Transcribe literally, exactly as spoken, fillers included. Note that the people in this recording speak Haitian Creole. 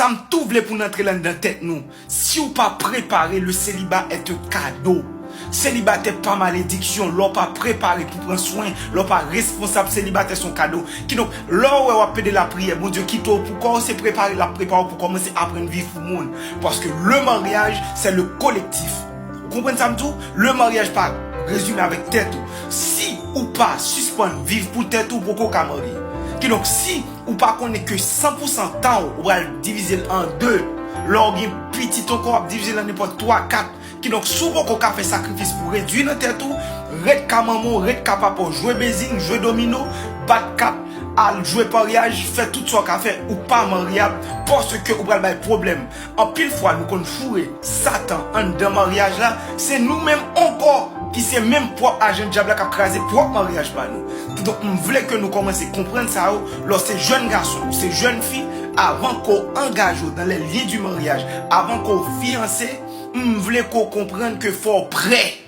Sa m tou vle pou n antre l anndan tèt nou. Si w pa prepare, le célibat est un cadeau. Selibatè pa malediksyon. Lè w pa prepare pou pran swen, lè w pa responsab, selibatè se yon kado. Kidonk, lè w wè w ap pede lapriyè, Bondye kite w pou kò w, se prepare l ap prepare w pou kòmanse aprann viv pou moun. Paske le mariage, c'est le collectif. Ou konprann sa m di w? Le mariage pa rezime avèk tèt ou. Si ou pa sispann viv pou tèt ou, poko ka marye. Kidonk, si ou pa konnen ke san pou san tan w, ou pral divize l an de, lè w gen pitit ankò, w ap divize l an nenpòt twa, kat. Kidonk, si w poko ka fè sakrifis pou redui nan tèt ou, ret ka manman w, ret ka papa w, jwe bezing, jwe domino, bat kat, al jwe paryaj, fè tout sa w ka fè, ou pa maryab, paske ou pral bay pwoblèm. Anpil fwa, nou konn foure Satan anndan maryaj la, se nou menm ankò ki se menm pwòp ajan dyab la k ap kraze pwòp maryaj pa nou. Kidonk, m vle ke nou kòmanse konprann sa yo, lè w se jèn gason, ou se jèn fi, avan ke w angaje w dans les liens du mariage, avan ke w fiyanse, m vle ke w konprann ke fò w prè.